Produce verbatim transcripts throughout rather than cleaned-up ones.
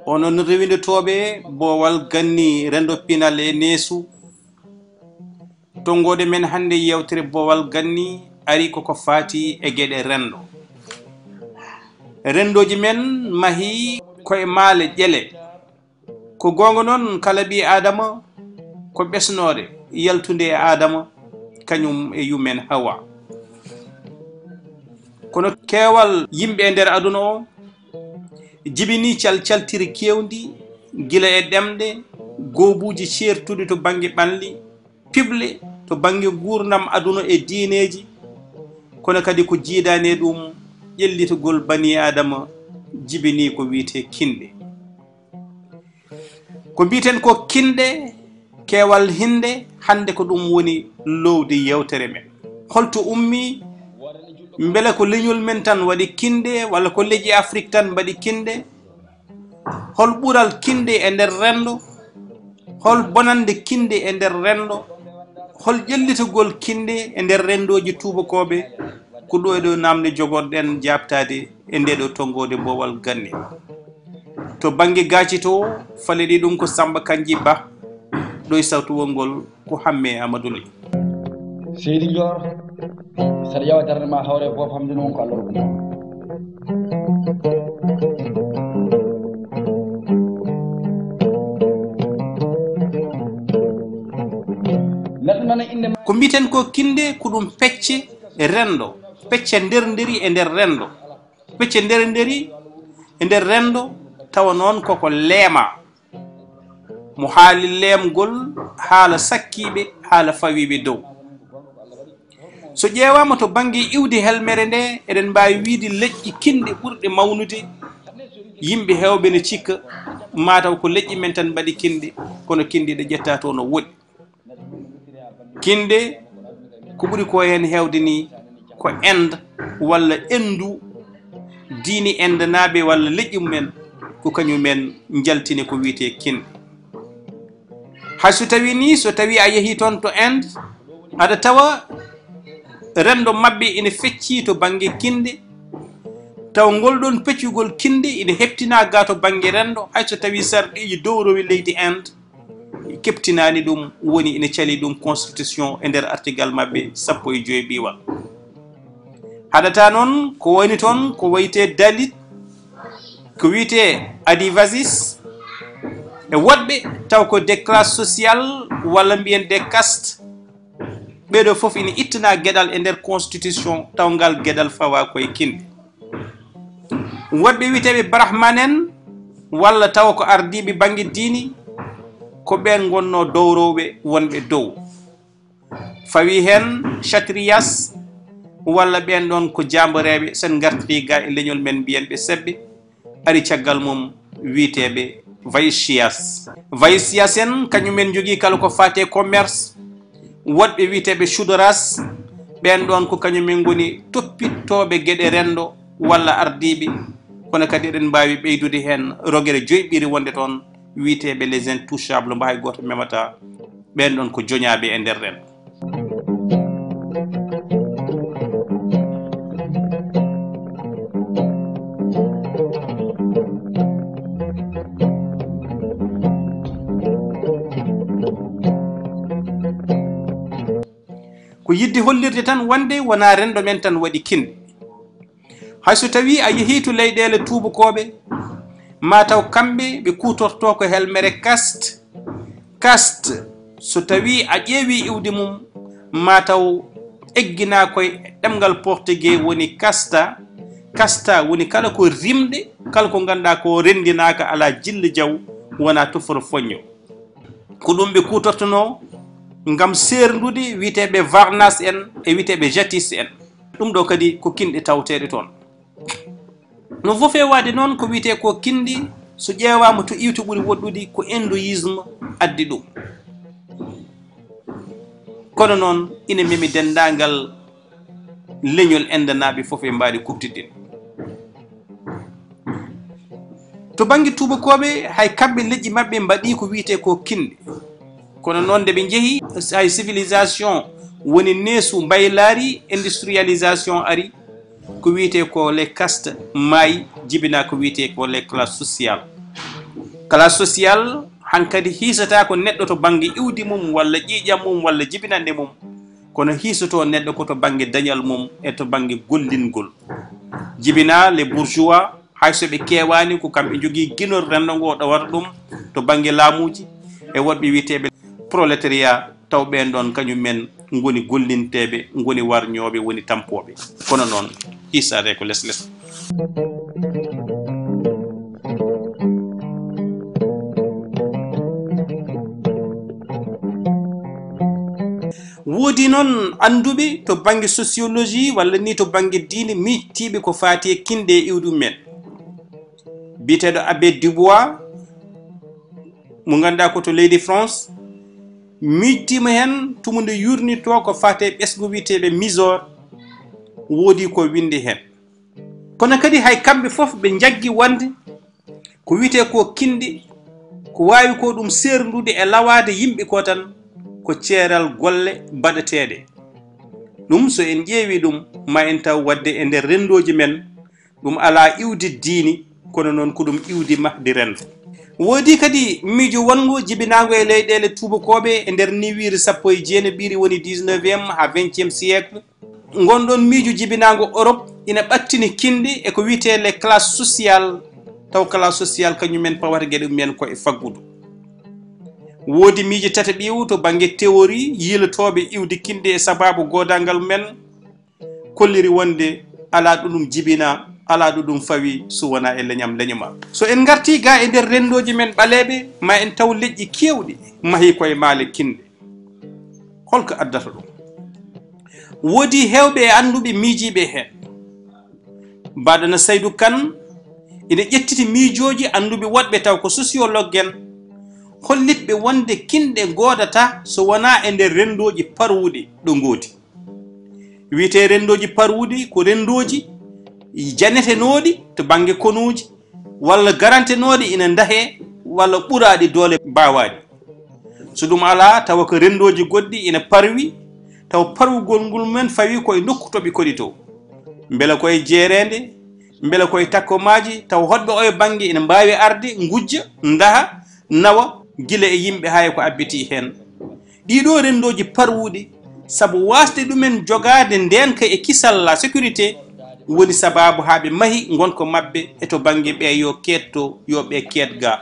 Onon rewindotooɓe boowal ganni rendo pinal e neesu, tonngoode men hannde yewtere boowal ganni ari koko faati e geɗe rendo. Rendooji men mahi ko e maale ƴele. Ko goonga noon, kala ɓii Aadama ko ɓesnoore yaltunde e Aadama, kañum e yumen Hawa. Kono keewal yimɓe e nder aduna o jibini calcaltiri keewndi, gila e ɗemɗe, goobuuji ceertuɗi to bannge ɓalli, piɓle to bannge nguurndam aduna e diineeji, kono kadi ko jiidaani e ɗum ƴellitagol banii Aadama jibini ko wiyetee kinɗe. Ko mbiyeten ko kinɗe, keewal hinnde, hannde ko ɗum woni loowdi yewtere men. Holto ummii? Mbele ko leñol men tan waɗi kinɗe, walla ko leƴƴi Afrik tan mbaɗi kinɗe? Hol ɓural kinɗe e nder renndo? Hol bonannde kinɗe e nder renndo? Hol ƴellitagol kinɗe e nder renndooji tuubakooɓe? Ko ɗo e ɗo naamne jogorɗen jaabtaade e ndee ɗo tonngoode boowal ganni. To bannge gaaci to, faleɗi ɗum ko Sammba Kañji Bah, ɗo e sawtuwol ngol ko Hammee Amadou Ly. Seydi Njoor, saɗa ƴeewa darnde ma hawre e boofam, nde noon ko Allah rokkude. Neɗɗo nana innde ma. Ko mbiten ko kinɗe, ko ɗum pecce renndo, pecce ndernderi e nder renndo, pecce ndernderi e nder renndo, tawa noon koko leema. Mo haali leemgol haala sakkiiɓe, haala fawiiɓe dow. So ƴeewaama to bannge iwdi helmere nde, eɗen mbaawi wiyde leƴƴi kinɗe ɓurɗe mawnude, yimɓe heewɓe ne cikka mataw ko leƴƴi men tan mbaɗi kinɗe, kono kinɗe ɗe ƴettaa to no woɗɗi. Kinɗe, ko ɓuri ko heen heewde ni ko Inde walla Enndu, diini Indenaaɓe walla leƴƴi mumen, ko kañum en njaltini ko wiyetee kinɗe. Hay so tawii ni, so tawii a yehii toon to Inde, aɗa tawa renndo maɓɓe ina feccii to bannge kinɗe, tawa ngol ɗoon peccugol kinɗe ina heptinaa gaa to bannge renndo, hay so tawii sarɗiiji dowrowi leydi Inde keɓtinaani ɗum, woni ina calii ɗum constitution e nder artigal maɓɓe sappo e joy ɓiiwal. Haɗataa noon ko woni toon ko wiyetee Dalit, ko wiyetee Adivasis, e woɗɓe taw ko des classes sociales walla mbiyen des castes. Ɓee ɗoo fof ina ittanaa geɗal e nder constitution, taw ngal geɗal fawaa ko e kinɗe. Woɗɓe wiyeteeɓe Brahman en, walla tawa ko ardiiɓe bannge diini, ko ɓeen ngonnoo dowrowɓe wonɓe dow. Fawii heen Kshatriyas, walla ɓeen ɗoon ko jaamboreeɓe, so en ngartirii gaa e leñol men mbiyen ɓe sebɓe, ari caggal mum wiyeteeɓe Vaishyas. Vaishyas en, kañum en njogii kala ko faati e commerce. Woɗɓe wiyeteeɓe Shudras, ɓeen ɗoon ko kañum en ngoni toppittooɓe geɗe renndo walla ardiiɓe. Kono kadi eɗen mbaawi ɓeydude heen rogere joyɓiri wonde toon, wiyeteeɓe les intouchables, mbo hay gooto memataa. Ɓeen ɗoon ko joñaaɓe e nder renndo. Ko yiɗde hollirde tan wonde wonaa renndo men tan waɗi kinɗe. Hay so tawii a yehii to leyɗeele tuubakooɓe, ma taw kamɓe ɓe kuutortoo ko helmere caste. Caste, so tawii a ƴeewii iwdi mum, ma taw egginaa ko e ɗemngal portugais woni casta. Casta woni kala ko rimɗe, kala ko ngannduɗaa ko renndinaaka, alaa jilli jaw, wonaa tuforo foñño. Ko ɗum ɓe kuutortonoo ngam seerndude wiyeteeɓe Varnas en e wiyeteeɓe Jatis en. Ɗum ɗo kadi ko kinɗe tawteeɗe toon. No wofee waade noon ko wiyetee ko kinɗi, so ƴeewaama to iwdi ɓuri woɗɗude ko hindouisme addi ɗum. Kono noon, ina memi denndaangal leñol Endanaaɓe fof e mbaadi kuɓtidin. To bannge tuubakooɓe, hay kamɓe leƴƴi maɓɓe mbaɗii ko wiyetee ko kinɗe. Kono noon, nde ɓe njehi, hay civilisation woni neesu mbaylaari, industrialisation ari, ko wiyetee ko les castes maayi, jibinaa ko wiyetee ko les classes sociales. Classe sociale hankadi hiisataa ko neɗɗo to bannge iwdi mum walla ƴiiƴam mum walla jibinannde mum, kono hiisotoo neɗɗo ko to bannge dañal mum e to bannge gollingol. Jibinaa les bourgeois, hay so ɓe keewaani, ko kamɓe njogii ginol renndo ngoo ɗowata ɗum to bannge laamuuji, e woɗɓe wiyeteeɓe prolétariat, taw ɓeen ɗoon kañum en ngoni gollinteeɓe, ngoni warñooɓe, woni tampooɓe. Kono noon, hiisaade ko les les. Woodi noon annduɓe to bannge sociologie walla ni to bannge diine miijtiiɓe ko faati e kinɗe e iwdi mumen. Biyeteeɗo Abbé Dubois, mo ngannduɗaa ko to leydi France, miijtiima heen tumu nde yurnitoo ko faati e ɓesngu wiyeteeɓe Misor, woodi ko winndi heen. Kono kadi hay kamɓe fof ɓe njaggi wonde ko wiyetee ko kinɗe, ko waawi ko ɗum seerndude e lawaade yimɓe ko tan, ko ceeral golle baɗeteeɗe. Ɗum, so en ƴeewi ɗum, ma en taw waɗde e nder renndooji men, ɗum alaa iwdi diini, kono noon ko ɗum iwdi mahdi renndo. Woodi kadi miijo wonngo jibinaango e leyɗeele tuubakooɓe e nder niwiiri sappo e jeenaɓiiri, woni dix-neuvième haa vingtième siècle. Ngon ɗoon miijo jibinaango Europe ina ɓattini kinɗe e ko wiyetee les classes sociales, taw classe sociale kañum en pawata geɗe mum en ko e faggudu. Woodi miijo tataɓiiwo to bannge théorie yiilotooɓe iwdi kinɗe e sabaabu goodaagal mum en, kolliri wonde alaa ɗo ɗum jibinaa, alaa ɗo ɗum fawii so wonaa e leñam leñoma. So en ngartii gaa e nder renndooji men ɓaleeɓe, ma en taw leƴƴi keewɗi mahii ko e maale kinɗe. Hol ko addata ɗum? Woodi heewɓe e annduɓe miijiiɓe heen. Mbaɗana Saydu Kan ina ƴettiti miijooji annduɓe woɗɓe taw ko sociologue en, hollitɓe wonde kinɗe ngoodata so wonaa e nder renndooji parwuɗi ɗo ngoodi. Wiyetee renndooji parwuɗi ko renndooji janetenooɗi to bannge konuuji, walla garantenooɗi ina ndahee, walla ɓuraaɗi doole mbaawaaɗi. So ɗum alaa, tawa ko renndooji goɗɗi ina parwi, tawa parwugol ngol mum en fawii ko e nokku to ɓe koɗi to. Mbela ko e jeereende, mbela ko e takkomaaji, tawa hoɗɓe oyo bannge ina mbaawi arde, ngujja, ndaha, nawa, gila e yimɓe haa e ko abbitii heen. Ɗiiɗoo renndooji parwuɗi, sabu waasde ɗum en jogaade ndeenka e kisal, la sécurité, woni sabaabu haa ɓe mahi ngonka maɓɓe e to bannge ɓee yo keedto, yo ɓe keed gaa.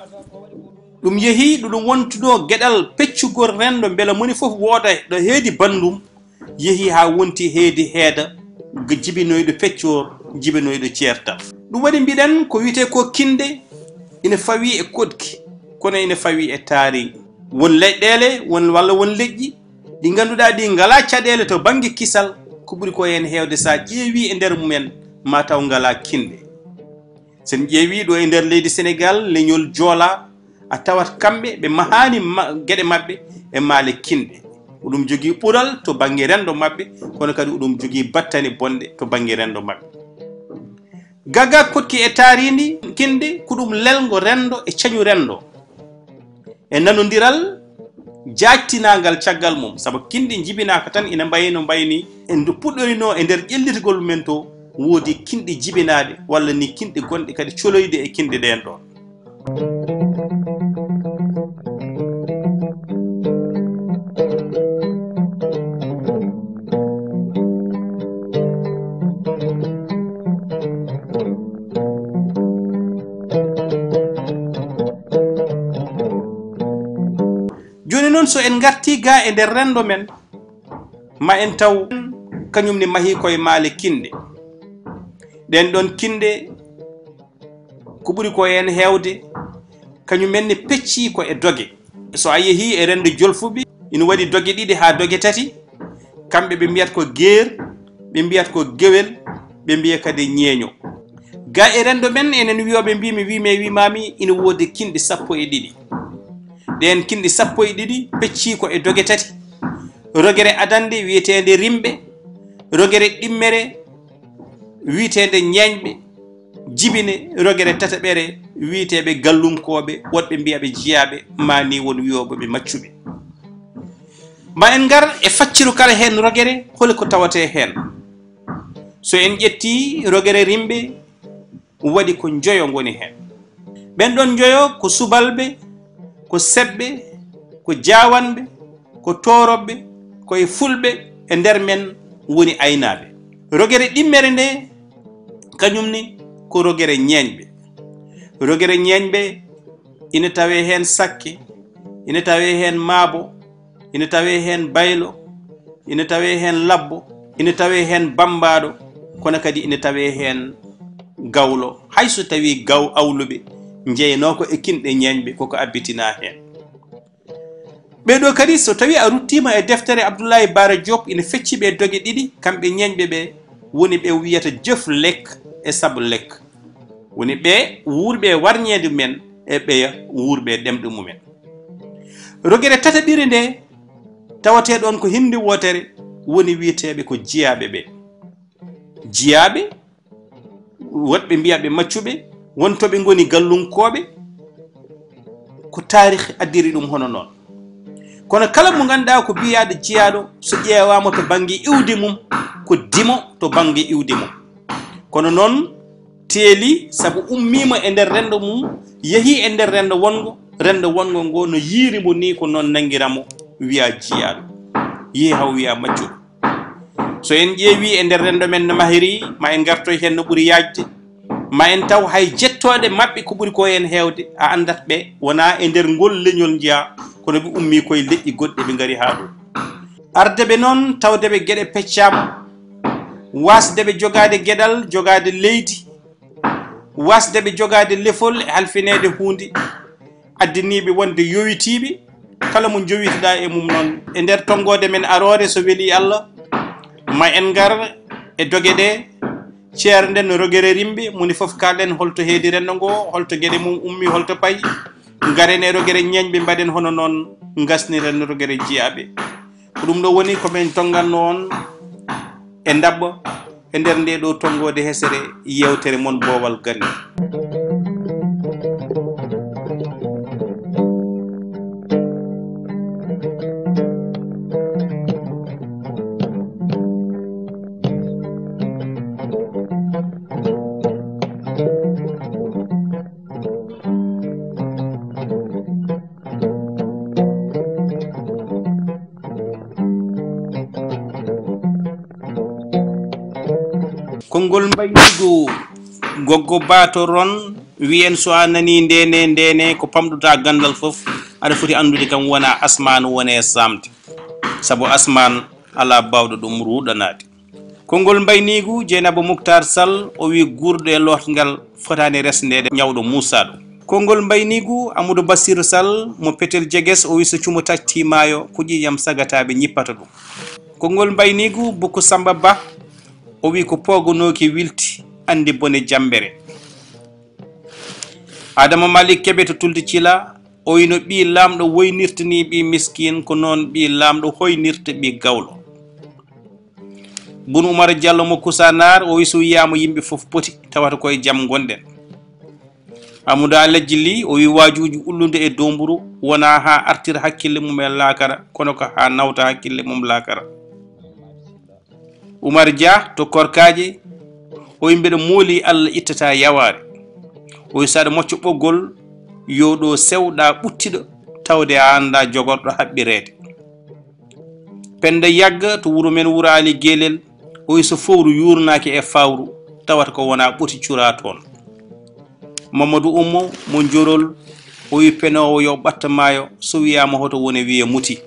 Ɗum yehii, ɗo ɗum wontunoo geɗal peccugol renndo, mbela moni fof wooda ɗo heedi banndum, yehii haa wonti heedi heeda, g-, jibinoyɗo peccoor, jibinoyɗo ceertal. Ɗum waɗi mbiɗen ko wiyetee ko kinɗe ina fawii e koɗki, kono ina fawii e taariindi. Won leyɗeele, won, walla won leƴƴi ɗi ngannduɗaa ɗi ngalaa caɗeele to bannge kisal, ko ɓuri ko heen heewde so a ƴeewii e nder mum en, ma taw ngalaa kinɗe. So en ƴeewii ɗo e nder leydi Senegaal, leñol Joola, a tawat kamɓe ɓe mahaani ma-, geɗe maɓɓe e maale kinɗe. Oɗum jogii ɓural to bannge renndo maɓɓe, kono kadi oɗum jogii battane bonɗe to bannge renndo maɓɓe. Gaa gaa koɗki e taariindi kinɗe, ko ɗum lelngo renndo e cañu renndo. E nanondiral jaajtinaangal caggal mum, sabu kinɗe njibinaaka tan ina mbayi no mbayni e ndu puɗɗorinoo e nder ƴellitgol men to, woodi kinɗe jibinaaɗe walla ni kinɗe gonɗe kadi coloyɗe e kinɗe ɗeen ɗoon. Jooni noon, so en ngartii gaa e nder renndo men, ma en taw kañum ne mahii koye maale kinɗe. Ɗeen ɗoon kinɗe, ko ɓuri ko heen heewde, kañum en ne peccii ko e doge. So a yehii e renndo jolfuɓe, ina waɗi doge ɗiɗi haa doge tati. Kamɓe ɓe mbiyata ko geer, ɓe mbiyata ko gewel, ɓe mbiya kadi ñeeño. Gaa e renndo men, enen wiyooɓe mbiimi, wiimi e wiimaami, ina woodi kinɗi sappo e ɗiɗi. Ɗeen kinɗi sappo e ɗiɗi peccii ko e doge tati. Rogere adannde wiyeteende rimɓe, rogere ɗimmere wiyeteende ñeeñɓe, jibine rogere tataɓere wiyeteeɓe gallunkooɓe, woɗɓe mbiya ɓe jiyaaɓe, maa ni won wiyooɓe ɓe maccuɓe. Ma en ngar e facciru kala heen rogere, holi ko tawatee heen. So en ƴettii rogere rimɓe, waɗi ko njoyo ngoni heen. Ɓen ɗon njoyo ko subalɓe, ko seɓɓe, ko jaawanɓe, ko tooroɓɓe, ko e fulɓe, e nder men woni aynaaɓe. Rogere ɗimmere nde, kañum ni ko rogere ñeeñɓe. Rogere ñeeñɓe ina tawee heen sakke, ina tawee heen maabo, ina tawee heen baylo, ina tawee heen labbo, ina tawee heen bammbaaɗo, kono kadi ina tawee heen gawlo. Hay so tawii gaw awluɓe njeyanoo ko e kinɗe ñeeñɓe, koko abbitinaa heen. Ɓee ɗoo kadi, so tawii a ruttiima e deftere Abdullahi Baara Diop, ina fecci ɓe doge ɗiɗi, kamɓe ñeeñɓe ɓe, woni ɓe wiyata jëf lekk e sabu lekk. Woni ɓe wuurɓe e warñeedu men e ɓeya wuurɓe e ɗemɗe mumen. Rogere tataɓire nde tawatee ɗoon ko hinnde wootere, woni wiyeteeɓe ko jiyaaɓe ɓe. Jiyaaɓe, woɗɓe mbiya ɓe maccuɓe, won to ɓe ngoni gallunkooɓe, ko taarih addiri ɗum hono noon. Kono kala mo ngannduɗaa ko biyaaɗo jiyaaɗo, so ƴeewaama to bannge iwdi mum, ko dimo to bannge iwdi mum. Kono noon teeli, sabu ummiima e nder renndo mum, yehii e nder renndo wonngo, renndo wonngo ngo no yiiri mo nii ko noon nanngira mo, wiya jiyaaɗo. Yehi haw wiya maccuɗo. So en ƴeewii e nder renndo men no mahiri, ma en ngartoy heen no ɓuri yaajde, ma en taw hay jettooɗe maɓɓe ko ɓuri ko en heewde, a anndat ɓe wonaa e nder ngol leñol njiyaa, kono ɓe ummii koye leƴƴi goɗɗi, ɓe ngari haa ɗo. Arde ɓe noon, tawde ɓe geɗe peccaama, waasde ɓe jogaade geɗal, jogaade leydi, waasde ɓe jogaade lefol e halfineede huunde, addiniiɓe wonde yowitiiɓe, kala mo njowitiɗaa e mum noon. E nder tonngoode men aroore, so welii Allah, ma en ngar e doge ɗe, ceernden rogere rimɓe, moni fof kaalen holto heedi renndo ngo, holto geɗe mum ummii, holto payi. Ngaren e rogere ñeeñɓe, mbaɗen hono noon, ngasniren rogere jiyaaɓe. Ko ɗum ɗo woni ko min tonnganno on e ndaɓɓo e nder nde ɗo tonngoode hesere yeewtere mon Boowal Gannde. Konngol mbayniigu, goggo Ba to Ron, wiyen so a nanii ndeene, ndeene, ko pamɗuɗaa ganndal fof, aɗa foti anndude kam wonaa asmaan woni e saamde, sabu asmaan alaa baawɗo ɗum ruuɗanaade. Konngol mbayniigu, Jeynaba Muktaar Sall, o wi guurɗo e lootngal fotaani resndeede ñawɗo muusaaɗo. Konngol mbayniigu, Amadou Bassirou Sall, mo Petel Jeges, o wi so cumo taƴtii maayo, ko ƴiiƴam sagataaɓe ñippata ɗum. Konngol mbayniigu, Bukku Samba Ba, o wi ko poogonooki wilti, anndi bone jammbere. Adama Malik Kebe to Tulde Cila, o wi no ɓii laamɗo woynirta ni ɓii miskiin, ko noon ɓii laamɗo hoynirta ɓii gawlo. Bun Umar Jallo mo Kusanaar, o wi so wiyaama yimɓe fof poti, tawata koye jam ngonɗen. Amadou Alhaji Ly, o wi waajuuji ullude e doomburu, wonaa haa artira hakkille mum e laakara, kono ko haa nawta hakkille mum laakara. Umar Dia to Korkaaƴe, o wi mbeɗa mooli Allah ittata yawaare. O wi so aɗa mocca ɓoggol, yo ɗo sew ɗa ɓuttiɗo, tawde a anndaa jogorɗo haɓɓireede. Penda Yagga to wuro men Wuro Ali Gelel, o wi so fowru yuurnaaki e fawru, tawata ko wonaa ɓoti cura toon. Mamadou Oumou mo Njorol, o wi penoowo yo ɓatto maayo, so wiyaama hoto wone wiye muti.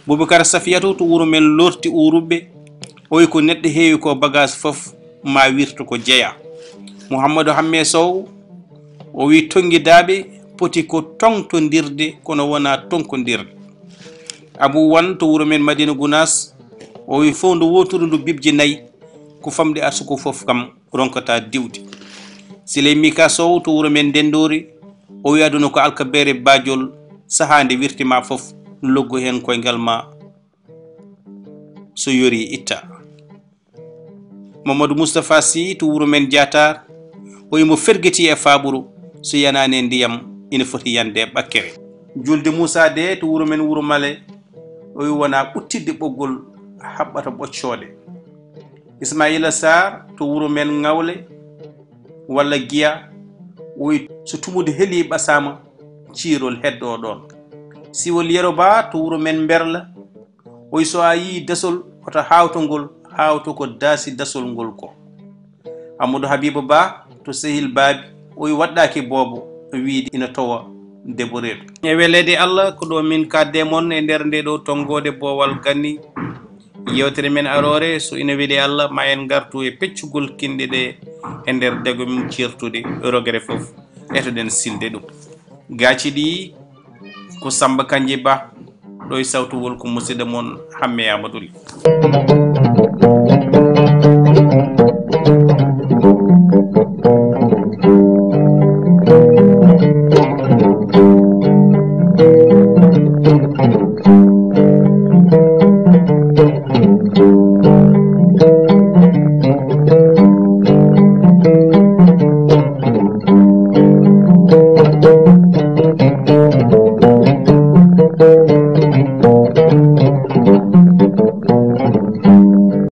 Boubacar Safiatou to wuro men Lorti Uruɓe, o wi ko neɗɗo heewi ko bagage fof, ma wirto ko jeya. Mouhamadou Hamme Sow, o wi tonngidaaɓe poti ko toŋtondirde, kono wonaa tonkondirde. Abou Wane to wuro men Madina Gounass, o wi fowndo wooturu ndu bibje nayi, ko famɗi arsuku fof kam ronkata diwde. Siley Mika Sow to wuro men Ndenndori, o wi aduna ko alkabeere bajol, sahaa nde wirti ma fof, loggu heen koyngal ma, so yori itta. Mamadou Moustapha Sy to wuro men Diatar, o imo fergeti e faaɓuru, so yanaani e ndiyam ina foti yande e ɓakkere. Julde Moussa de to wuro men Wuro Male, o wi wona ɓuttidde ɓoggol haɓɓata ɓoccooɗe. Ismaila Sarr to wuro men Ŋawle walla Giya, o wi so tumude heli ɓasama, ciirol heddo ɗon. Siwol Yero Ba to wuro men Mberla, o wi so a yii dasol wota hawto ngol, hawto ko daasi dasol ngol ko. Amadou Habiba Ba to Sehil Baabi, o wi waɗɗaaki boobo, o wiide ina towa debbo reedu. E weleede Allah, ko ɗo min kaadde mon e nder nde ɗo tonngoode boowal ganni. Yewtere men aroore, so ina weli Allah, ma en ngartu e peccugol kinɗe ɗe e nder dego min ceertude rogere fof. Etoɗen silde ɗum. Gaaci ɗi ko Samba Kanje Ba, ɗo e sawtuwol ko musidɗo mon Hamme Amadou Ly.